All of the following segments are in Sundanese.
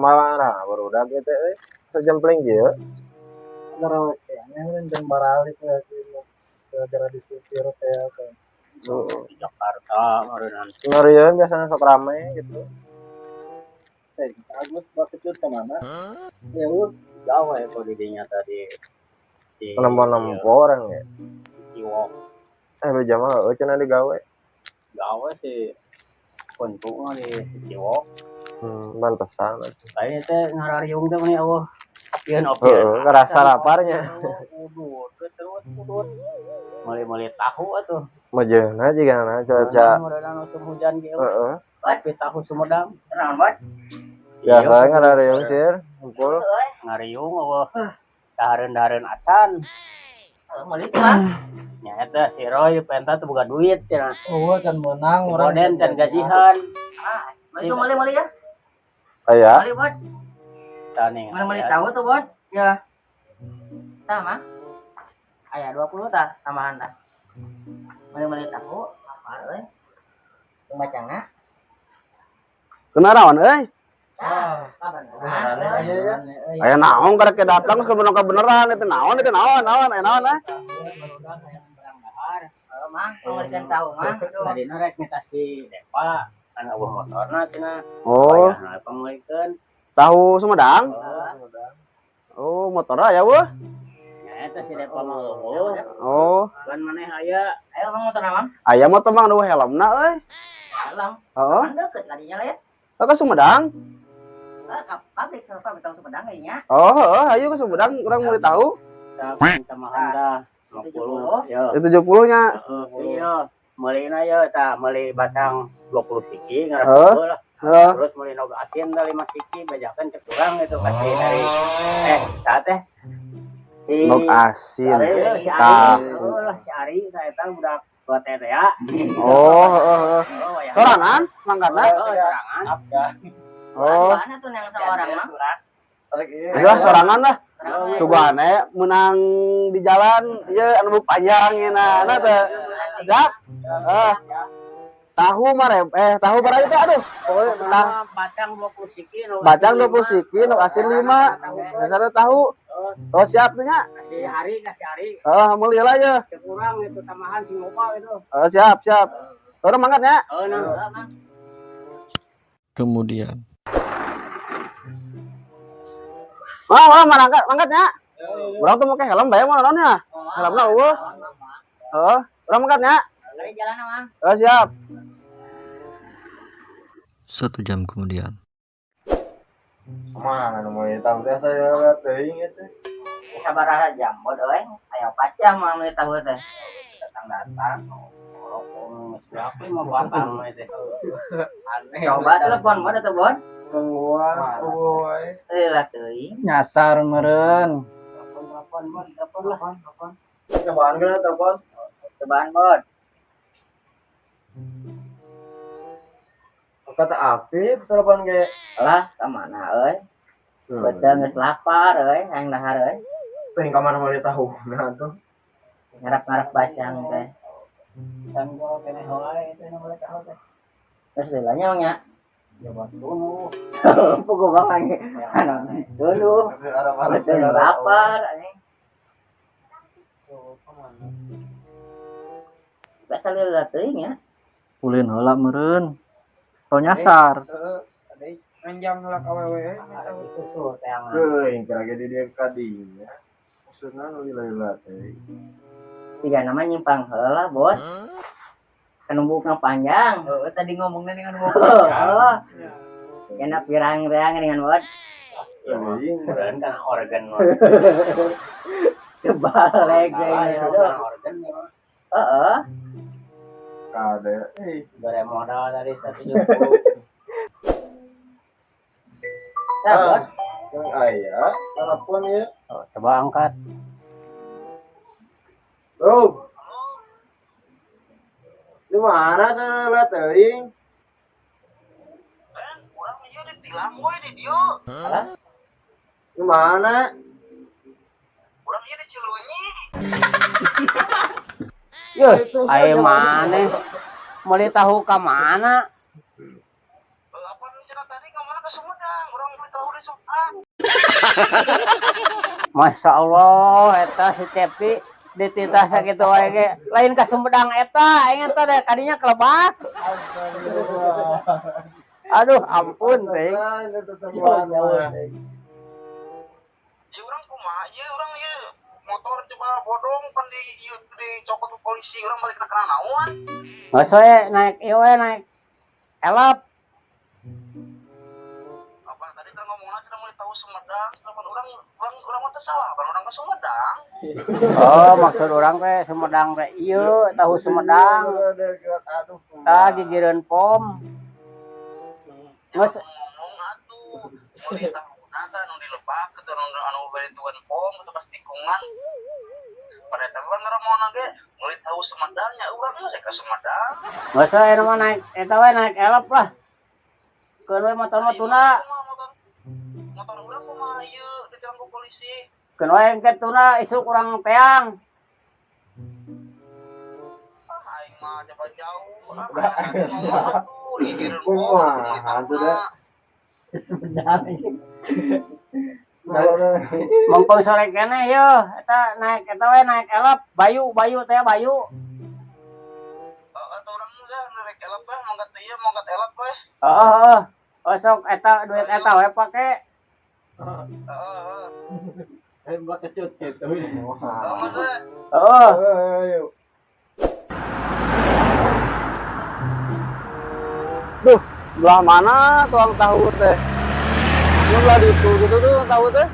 Kumaha barudak ieu teh euy. Sajempling kieu. Kayaknya jeung baralik lagi gara-gara disupir teh apa. Heeh. Di Jakarta meureunnan. Ngerian biasanya sok rame gitu. Eh, Agus baketut kemana? Ya lu Jauh ya kalau didinya tadi si Nempo-nempo orang ya. Iwok. Eh, beja mah heueuh cenah digawe. Gawe si Untung di si Ciwok. Pantesan atuh. Lain teh ngarariung teh meni eueuh. Opieun opieun. Heeh, ngerasa laparnya. Udut terus udut. Meuli-meuli tahu atuh. Mejeuna jigana cuaca. Meureunna musim hujan ge. Heeh. Tapi tahu Sumedang. Tenang, Bon. Biasa ngarariung sir, ngumpul. Ngariung eueuh. Dahareun-dahareun acan. Meuli tuh, Bang. Nya eta si Roy penta teu boga duit cenah. Oh, can menang Si orang. Boden can gajihan. Meuli tuh, meuli meuli ya. Aya. Meuli, Bon. Tah nih. Meuli meuli tahu tuh, Bon. Ya. Sama. Aya 20 tah tambahan tah. Meuli meuli tahu apa euy? Jeung bacangna. Kenarawan euy. Tah, kabeneran. Iya. Aya naon karek datang geus kebeneran itu naon itu naon naon aya naon eh. Heuh, Mang, meulikeun tahu, Mang. Tadina rek minta si Depa kan eueuh motorna cenah. Oh, Wayahna pangmeulikeun. Tahu Sumedang? Oh, motor aya weuh. Nya eta si Depa mah eueuh. Oh, Kan maneh aya. Ayo, Mang, motor Mang. Aya motor mang nu helmna euy. Helm. Heeh. Kan deket tadinya lah ya. Oh, ke Sumedang? Eh, ka pabrik sama pabrik tahu Sumedang kayaknya. Oh, heeh, ayo ke Sumedang urang meuli tahu. Tambahan dah 50 yo. Itu 70 nya. Heeh, iya. Meulina ye tah meuli batang 20 siki Heeh. ngarasa lah. Heeh. Terus meuli nog asin dah 5 siki bejakeun cek urang gitu kasih dari saat teh si Nog asin. Ari, si Ari, Tah. oh lah si Ari saya eta budak dua teh teh ya. Oh, heeh, heeh. Oh, wayahna. Sorangan mangkatna? Oh, sorangan. Oh, Mana tuh yang sama orang, Mang? geus lah sorangan lah. Sorangan. Sugane menang di jalan ieu anu panjang nah nah teh. Siap. Eh. Tahu mah tahu berapa itu aduh. Pokoknya tah Bacang 20 siki nog bacang asin 20 siki nu asin 5. Dasarnya tahu. Oh, siap nya. Kasih Ari, kasih Ari. Oh, meuli lah ya. Cek urang itu tambahan sing loba gitu. Oh, siap, siap. Urang mangkat ya. Oh, nah. Mang. Kemudian. Mau, mau mangkat, mangkat ya. Urang tuh make helm bae mau naonnya. Helmna eueuh. Heeh, urang mangkat ya. Ari jalan, Mang. Oh, siap. 1 jam kemudian. Kumaha nu meuli tahu teh saya lihat teuing ieu teh. Sabaraha jam, Bon euy. Aya 4 jam Mang meuli tahu teh. Datang-datang. Rokok siapa mau batang mah teh. Aneh. Coba telepon Bon atuh, Bon. Tungguan, euy. Eh lah teuing. Nyasar meren. Telepon, telepon, Bon, telepon lah. Telepon. Cobaan geuna telepon. Cobaan, Bon. Kata Afif telepon ge. Lah, ka mana euy? Betul geus lapar euy, hayang dahar euy. Teuing ka mana meuli tahu nah tuh. Ngarap-ngarap bacang teh. Kan gua kene wae itu nu boleh tahu teh. Terus lelanya Mang ya. Ya buat dulu. Pukul bang. Dulu. Betul lapar anjing. Biasa lila teuing ya. Ulin heula meureun. Tong nyasar. Anjang heula ka awewe. Itu tuh teangan. Teuing kira ge di dieu ka dinya. Maksudna nu lila-lila teuing. Tiga nama nyimpang heula, Bos. Kan bukan panjang. Oh, tadi ngomongnya dengan ngomong. Heeh. Kena pirang-pirang dengan Bos. Teuing. Meureun kana organ mah. Kebalik Salah ya, gitu. kana organ mah. Heeh. Kade euy. Bare modal dari 170. Tah, Bos. Yang aya telepon ya. Oh, coba angkat. Bro. Di mana sana lah teuing? Di mana? Yeuh, ayo maneh. Meuli tahu ka mana? Masya Allah, eta si Cepi dititah sakitu wae ge. Lain ka Sumedang eta, aing eta deh kadinya ke Lebak. Aduh, ampun teh. Ya urang kumaha ieu, urang ieu motor coba bodong pan di ieu dicokot ku polisi, urang balik ka naon? Geus we naik ieu we, naik elop. Apa tadi kan ngomongna cenah meuli tahu Sumedang, sedangkan urang urang urang mah teu salah, pan urang ke Sumedang. Oh, maksud urang teh Sumedang teh ieu, tahu Sumedang. Tah gigireun pom. Geus. Ngomong atuh meuli tahuna teh anu di Lebak gitu, anu anu bari tuan pom gitu pas tikungan. Pada eta kan ngomongna ge meuli tahu Sumedang nya urang geus ka Sumedang. Geus we mah naik eta we, naik elop lah. Keun we motor mah tuna. Motor motor urang kumaha ieu ditilang ku polisi? Keun we engke tuna, isuk urang teang. Ah, aing mah coba jauh. Ah, ngomong atuh gigireun pom meuli Kumaha tuh tahuna. dah. Mongkong sore keneh yo, eta naik eta we, naik elop, Bayu, Bayu teh Bayu. Atau urang ya naik elop lah, mangkat ieu, mangkat elop we. Oh, oh, oh, sok eta duit eta we pake. Heeh. Eh, buat kecut gitu. Heeh, mas we. Oh, Ayo. Duh, belah mana tukang tahu teh? Ini belah itu gitu tuh tukang tahu teh.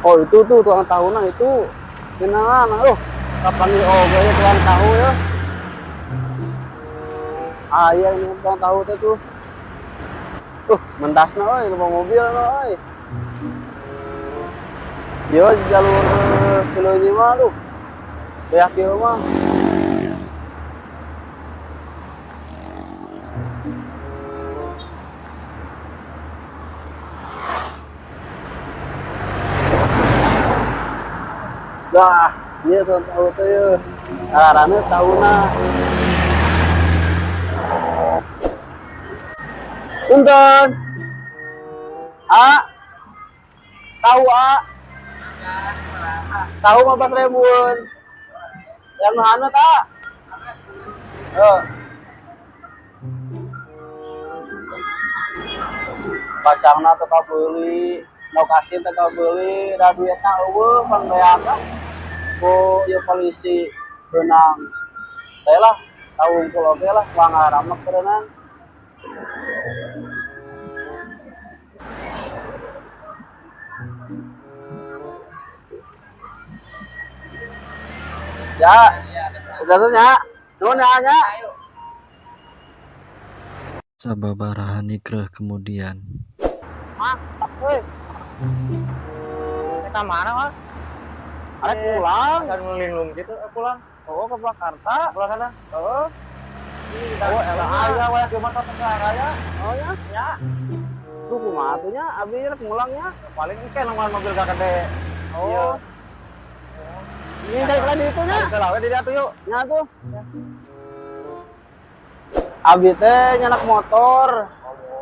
Oh, itu tuh tukang tahu, nah itu. Kenalan, aduh. Kapanggih oge ya tukang tahu ya. Ah iya, ini tukang tahu teh tuh. Tuh, mentasna euy, lupa mobil euy. Yo jalur Cileunyi mah tuh. Beak ieu mah. Dah, iya tukang tahu teh ye. Arane tahuna. Punten. A. Tahu A. Tahu 15 ribuan. Yang hanut A. Eh. Kacangna teu kabeuli, lauk asin teu kabeuli, da duitna euweuh pan beak ah. Ku ieu polisi beunang. Teh lah, tahu unggul oge lah, uang ngaramek berenang. Ya, udah tuh nya. Nuhun ya nya. Sababaraha nigreh kemudian. Weh, Kita mana, Mas? arek pulang. Kan ngelinglung gitu, pulang. Oh, ke Purwakarta. Pulang kana. Oh, Oh, elah aya we di motor teh raya. Oh ya. Ya, Duh, kumaha atuh nya? Abi rek mulangnya. Paling engke nungguan mobil gak gede. Oh. Iya. Ini cari lagi itu nya. Kalau we di dieu tuh yuk. Nya tuh. Abi teh nyanak motor.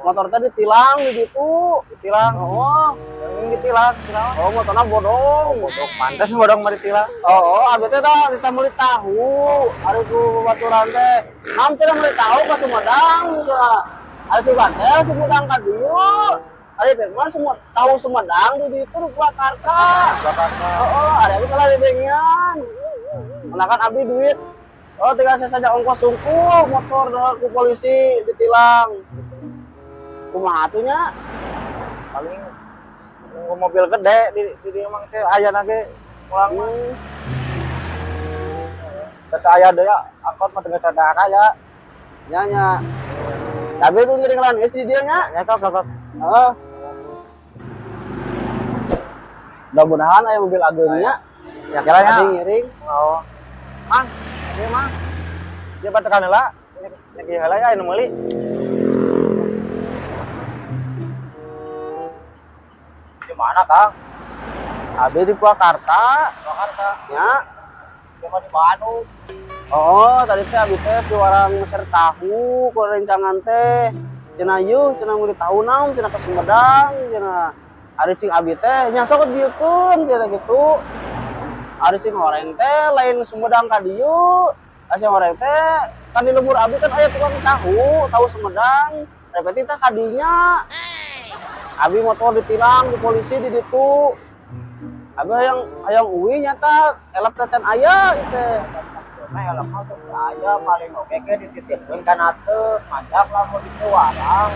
Motor teh ditilang di ditu. Ditilang. Oh, Yang ditilang, tilang. oh motornya bodong. Bodong, pantes bodong mah ditilang. Oh, abi teh tah kita meuli tahu. Ari ku babaturan teh. Nam teh meuli tahu ka Sumedang gitu. Ari sugan teh Sumedang ka dieu. Ari teh mah semua tahu Sumedang di ditu di Purwakarta. Purwakarta. Oh, ari abi salah bebengian. Menakan abdi duit. Oh, tinggal saya saja ongkos sungkuh motor dah ku polisi ditilang. Kumaha atuh nya? Paling nunggu mobil gede di dieu mah teh aya ge pulang mah. Teu aya deui angkot mah teu ada aya. Nya nya. Tapi itu ngiring lain geus di dieu nya. Ya sok sok. Heeh. Mudah-mudahan aya mobil ageungnya. Ya kira nya. Tadi ngiring. Oh. Mang, ieu mah. Ieu batekan heula. Nyeki heula ya anu meuli. Di mana, Kang? Abi di Purwakarta. Purwakarta. Ya. Ieu mah di Bandung. Oh, tadi teh abi teh piwarang meser tahu ku rencangan teh. Cenah yeuh, cenah meuli tahu naon, cenah ke Sumedang, cenah. Ari sing abi teh nya sok dieukeun kira gitu. Ari sing goreng teh lain Sumedang ka dieu. Ari sing goreng teh kan di lembur abi kan aya tukang tahu, tahu Sumedang. Repeti teh kadinya. Abi motor ditilang di polisi di ditu. Abi hayang hayang uwi nyata elep teh aya ieu. Nah, elok mah geus aya paling oge ge dititipkeun kana teu mandak lamun ditu warang.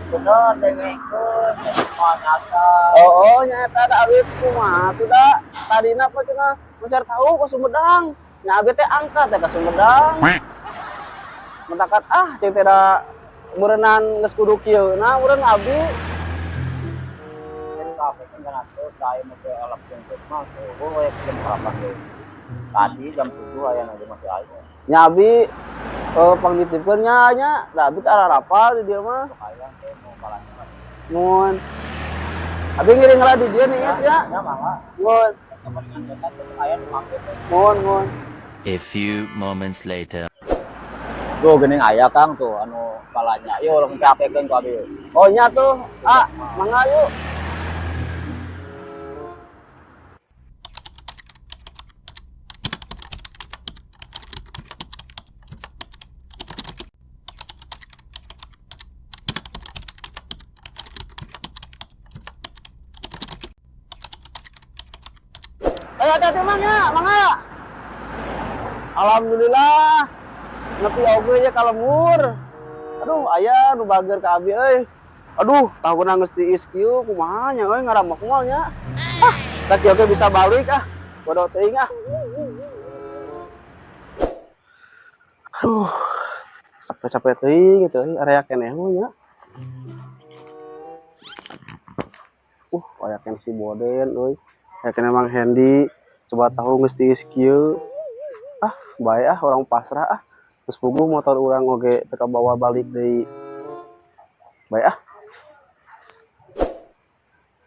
Bener dengekeun moal nyasar. Oh, nyata da abi kumaha tuh da. Tadina apa cenah meser tahu ke Sumedang. Nya abi teh angkat teh ke Sumedang. Mentakat ah cing teh da meureunnan geus kudu kieu na meureun abi. Jadi kabeh kan kana teu da aya mobil elok jeung teu mah eueuh we jam berapa teh. Tadi jam 7 aya nu masih aya. Nya abi pangnitipkeun nya nya da abi teh ararapal di dieu mah. Aya teh mau balanja mah. Mun abi ngiring heula di dieu nih ya. Ya mangga. Mun Kepentingan teh aya nu make teh. mun mun. A few moments later. Tuh geuning aya Kang tuh anu balanja. Yeuh urang capekeun ku abi. Oh nya tuh, ah mangga yuk. Ayo hati-hati Mang ya, mangga. Alhamdulillah. Nepi oge ya ka lembur. Aduh, aya nu bager ka abi euy. Aduh, tahuna geus diis kieu kumaha nya euy ngaramek moal nya. Ah, sakieu oge bisa balik ah. Bodoh teuing ah. Aduh, capek-capek teuing gitu euy, area keneh mah nya. Aya keneh si Boden euy. Aya keneh Mang Hendi. Coba tahu geus tiis kieu. Ah, bae ah urang pasrah ah. Geus puguh motor urang oge teu kabawa balik deui. Bae ah.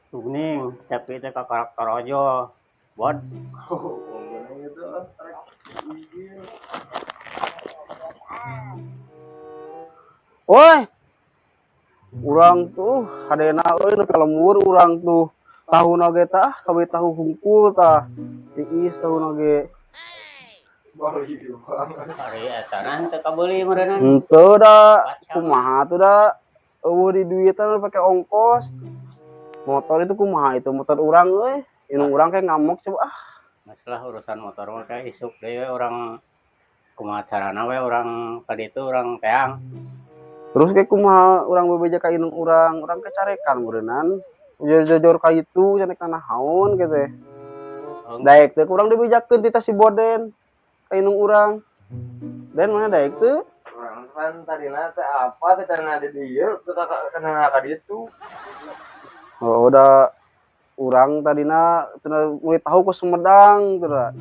Geuning, tapi teh ka karakter ojol. Bod. Woi. Urang tuh hadena euy nu ka lembur urang tuh. Tahun oge tah, kabeh tahu hungkul tah. Tiis tahun oge. Ari eta nah teu kabeuli meureunna. Henteu da, kumaha tuh da? Eueuh di duitan pake ongkos. Motor itu kumaha itu motor urang euy. Indung urang kayak ngamuk coba ah. Masalah urusan motor mah kayak isuk deui we urang kumaha carana we urang ka ditu urang teang. Terus kayak kumaha urang bebeja ka indung urang, urang kecarekan meureunnan. Jor-jor ka itu cenah kana haun kitu teh. Daek teh kurang dibejakeun ti si Boden ka indung urang. Den mana daek teu? Urang kan tadina teh apa teh cenah di dieu teu kana ka ditu. Oh, udah urang tadina cenah mulai tahu ke Sumedang cenah.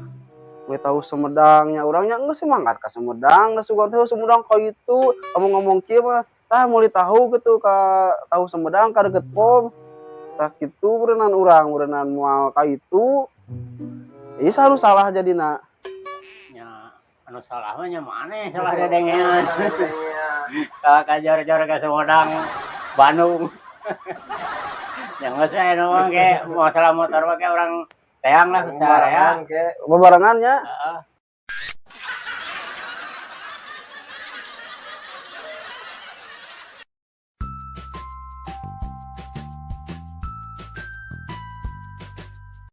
Mulai tahu Sumedangnya urangnya geus semangat ka Sumedang, geus sugan teh Sumedang ka itu. Kamu ngomong kieu mah tah mulai tahu gitu ka tahu Sumedang ka deket pom. Tah kitu beureunan urang, beureunan moal ka itu. Ieu saha nu salah jadina? Nya anu salah mah nya maneh salah dedengean. Salah ka jor-jor ka Sumedang, Bandung. Yang geus aya nu mah ge masalah motor mah ge urang teang lah usaha ya. Ke Bebarengan nya. Heeh.